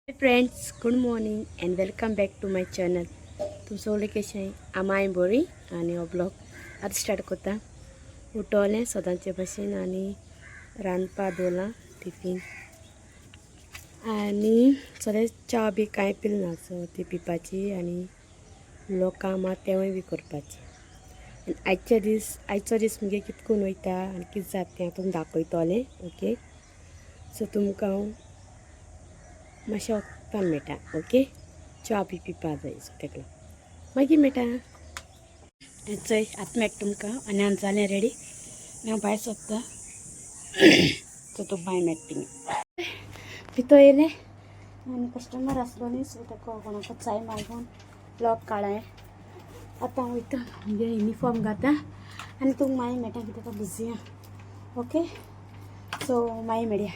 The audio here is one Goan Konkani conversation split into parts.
Friends, good morning and welcome back to my channel. तुम सगळे कशें आमाय बरी आनी हो ब्लॉग आतां स्टार्ट करता. उठोलें सदांचे भशेन आनी रांदपा दवरलां टिफीन आनी सगळें च्या बी कांय पिल ना, सो ती पिवपाची आनी लोक काम आहा तेंवूय बी करपाचें. आनी आयचो दीस मुगे कितकून वयता आनी कितें जाता तें हांव तुमकां दाखयतलें. ओके, सो तुमकां हांव मातशें वखदान मेळटा. ओके, च्या बी पिवपा जाय, सो तेका लागून मागीर मेळटा. चोय आतां मेळटा तुमकां. आनी आतां जालें रेडी, हांव भायर सोदता, सो तुका मागीर मेळटा. थिंगा भितर येयलें आनी कस्टमर आसलो न्ही, सो ताका कोणाक चाय मागून ब्लॉग काडलें. आतां हांव वयता, मुगे युनिफॉर्म घाता आनी तुमकां मागीर मेळटा, कित्याक बिजी आहा. ओके, सो मागीर मेळया.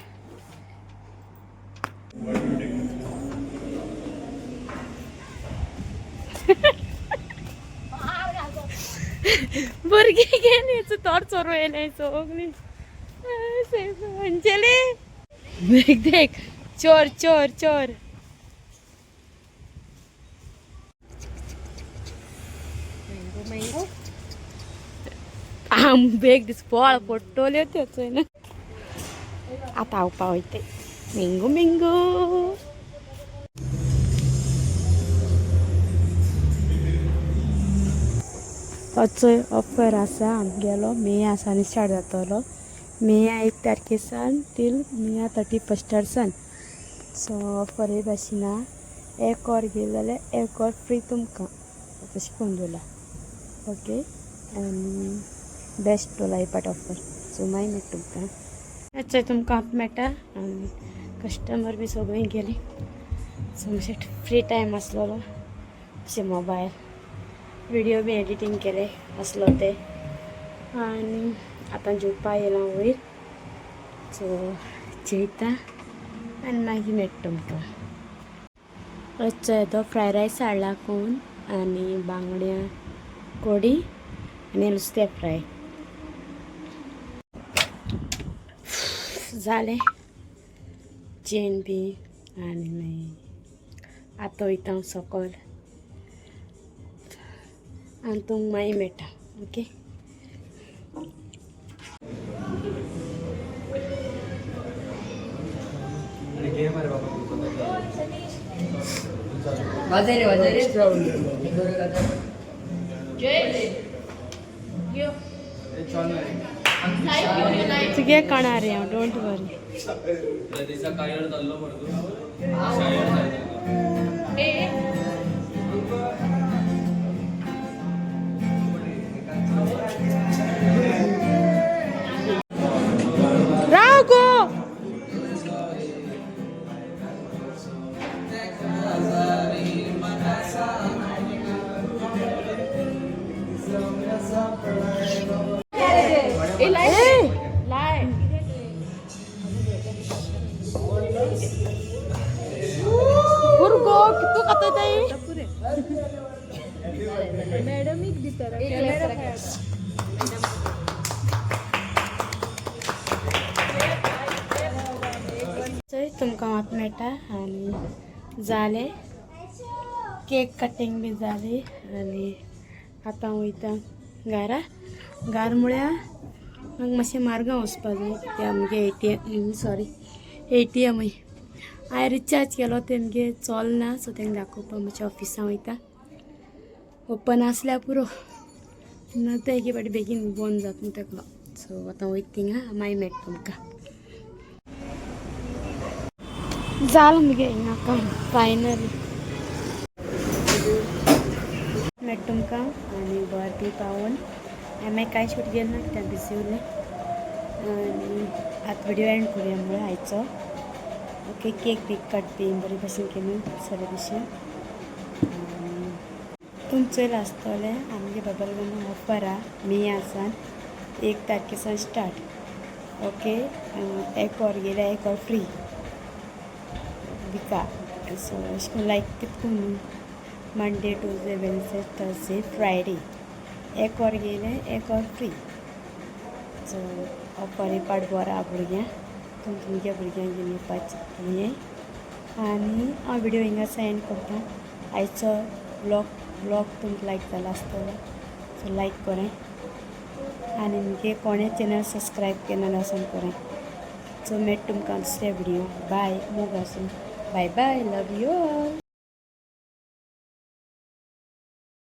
भुरगीं गेली, तोर चोरू येयलें सगळीं. अंजली, देख देख, चोर चोर चोर. आंबे दीस पोळ पडटल्यो त्यो चोय ना. आतां हांव पावयते. Mango mango. चोय, ऑफर आसा आमगेलो मे आसा स्टार्ट जातलो मेया 1 तारखे सान टील मेया 31 सान. सो ऑफर हे भाशेन आहा, एक वर घेयलें जाल्यार एक वर फ्री तुमकां, तशें करून दवरला. ओके, आनी बेस्ट दवरला ही पाट ऑफर. सो मागीर मेळटा तुमकां. चोय, तुमकां आतां मेळटा. आनी कस्टमर बी सगळीं गेलीं, सो मातशें फ्री टायम आसलेलो, अशें मोबायल विडियो बी एडिटींग केले आसलो ते. आनी आतां जेवपा येयलां वयर, सो जेयता आनी मागीर मेळटा तुमकां. चोय, तो फ्राय रायस हाडला कोण आनी बांगड्या कोडी आनी नुस्तें फ्राय जालें जेवन बी. आनी मागीर आतां वयता हांव सकल आनी तुमकां मागीर मेळटा. ओके. वाजय रे, वाजय रे. तुगे काणार रे हांव, don't worry. दिसा कायर चाललो मरे तूं शायर जाय. राव गो. ए, भुरगो कितू खाता ताई. मॅडमीक दिता. चोय, तुमकां आतां मेळटा. आनी जालें, केक कटींग बी जाली आनी आतां वयता घरा. घर म्हळ्यार म्हाका मातशें मारगांव वचपा जाय, कित्याक मुगे एटीएम, सॉरी, एटीएमूय हांवें रिचार्ज केलो, तें मुगे चोलना. सो तांकां दाखोवपाक मातशें ऑफिसां वयता. ओपन आसल्यार पुरो, ना तें एके फावटी बेगीन बंद जाता न्हू तेका. सो आतां वयता थिंगा, मागीर मेळटा तुमकां. जालें मुगे हिंगा काम फायनली. मेळटा तुमकां. आनी बर बी पावोन हांवें मागीर कांय शूट गेलें ना, कित्याक बिजी उरलें. आनी आतां विडियो एंड करुया म्हळ्यार आयचो. ओके, केक बी कट बी बरे भशेन केलें सेलिब्रेशन. तुम चोयलां आसतलें, आमगे बबल गम ऑफर आहा मे आसान 1 तारखे सावन स्टार्ट. ओके, एक वर गेल्यार एक वर फ्री विका. सो अशें करून लायक कितकून Monday, Tuesday, Wednesday, Thursday, Friday एक वर गेलें एक वर फ्री. सो ऑफर ही पाट बरो आहा भुरग्यांक. तुम तुमगे भुरग्यांक घेवन येवपाचें. आनी हांव व्हिडियो हिंगाच एंड करता. आयचो ब्लॉग ब्लॉग तुमकां लायक जाला आसतलो, सो लायक करें आनी मुगे कोणें चॅनल सबस्क्रायब केन्ना वचोन करें. सो मेळटा तुमकां दुसऱ्या व्हिडियो. बाय, मोग आसूं. Bye bye, love you all.